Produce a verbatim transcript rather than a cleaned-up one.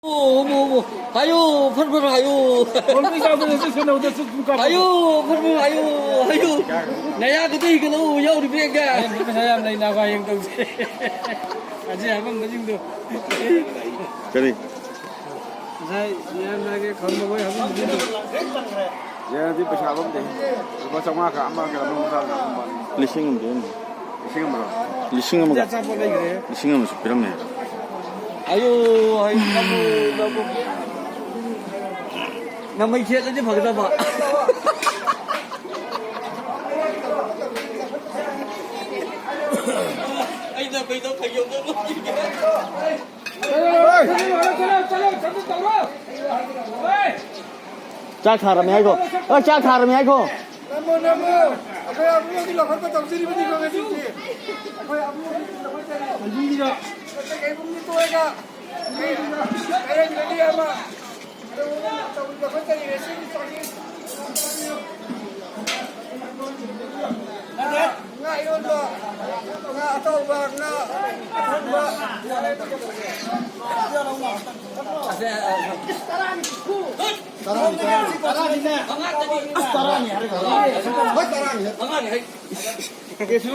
ꯑꯣ, ꯍꯣꯃꯣ, ꯍꯣꯃꯣ꯫ ꯍꯥꯏꯌꯨ, ꯐꯔ ꯐꯔ ꯍꯥꯏꯌꯨ꯫ ꯍꯣꯃꯣ ꯆꯥꯕꯗꯁꯨ ꯁꯦꯟꯅꯧꯗꯁꯨ ꯊꯨꯝ ꯀꯥꯞꯄ꯫ ꯍꯥꯏꯌꯨ, ꯐꯔ ꯐꯔ ꯍꯥꯏꯌꯨ, ꯍꯥꯏꯌꯨ꯫ ꯅꯌꯥ ꯈꯛꯇ ꯍꯤꯒꯠꯂꯛꯎ, ꯌꯥꯎꯔꯤꯕ꯭ꯔꯥ ꯌꯦꯡꯒꯦ꯫ ꯑꯩ ꯄꯩꯁꯥ ꯌꯥꯝ ꯂꯩ ꯅꯥꯕ, ꯍꯌꯦꯡ ꯇꯧꯁꯦ꯫ ꯑꯁꯤ ꯍꯥꯄꯝꯕꯁꯤꯡꯗꯣ꯫ ꯀꯔꯤ? ꯉꯁꯥꯏ ꯏꯌꯥꯝꯕꯒꯤ ꯈꯪꯕ ꯍꯣꯏ ꯍꯥꯄꯝꯕꯁꯤꯡꯗꯣ꯫ ꯌꯥꯔꯗꯤ ꯄꯩꯁꯥ ꯍꯥꯄꯝꯗꯦ꯫ ꯂꯨꯄꯥ ꯆꯥꯝꯃꯉꯥ ꯈꯛ ꯑꯃ ꯀꯩꯅꯣ ꯑꯃ ꯆꯥꯝꯃꯉꯥ ꯑꯃ꯫ ꯂꯤꯁꯤꯡ ꯑꯃꯗꯤ ꯑꯃ꯫ ꯂꯤꯁꯤꯡ ꯑꯃꯔꯣ? ꯂꯤꯁꯤꯡ ꯑꯃꯒ꯫ ꯑꯆꯥꯄꯣꯠ ꯂꯩꯈ꯭ꯔꯦ꯫ ꯂꯤꯁꯤꯡ ꯑꯃꯁꯨ ꯄꯤꯔꯝꯃꯦ꯫ ꯑꯌꯣ, ꯍꯩ, ꯅꯃꯨ, ꯅꯃꯨ꯫ ꯅꯃꯩ ꯈꯦꯠꯂꯗꯤ ꯐꯒꯗꯕ꯫ ꯑꯩꯅ ꯀꯩꯗꯧ ꯐꯩꯖꯣꯝꯗꯣ ꯂꯧꯁꯤꯟꯒꯦ꯫ ꯆꯥꯛ ꯊꯥꯔꯝꯃꯦ ꯍꯥꯏꯈꯣ꯫ ꯑ, ꯆꯥꯛ ꯊꯥꯔꯝꯃꯦ ꯍꯥꯏꯈꯣ꯫ ꯅꯃꯣ, ꯅꯃꯣ꯫ ꯑꯩꯈꯣꯏ ꯑꯕꯨꯡꯒꯤ ꯂꯧꯈꯠꯄ ꯇꯧꯖꯔꯤꯕꯅꯤꯀꯣ ꯉꯁꯤꯁꯦ꯫ ꯑꯩꯈꯣꯏ ꯑꯕꯨꯡꯒꯤ ꯂꯧꯈꯠꯆꯔꯤ꯫ ꯀꯩꯒꯨꯝꯕ ꯇꯣꯛꯑꯒ ꯀꯩꯔꯦꯟꯒꯤ ꯑꯃ ꯂꯧꯈꯠꯆꯔꯤ ꯉꯁꯤꯒꯤ ꯆꯥꯛꯁꯤ꯫ ꯉꯥ ꯏꯔꯣꯟꯕ, ꯉꯥ ꯑꯇꯥꯎꯕ, ꯉꯥ ꯑꯊꯣꯡꯕ꯫ ꯇꯔꯥꯅꯤ, ꯇꯔꯥꯅꯤ꯫ ꯇꯔꯥꯅꯤꯅꯦ꯫ ꯑꯁ, ꯇꯔꯥꯅꯤ ꯍꯥꯏꯔꯒ꯫ ꯍꯣꯏ, ꯇꯔꯥꯅꯤ꯫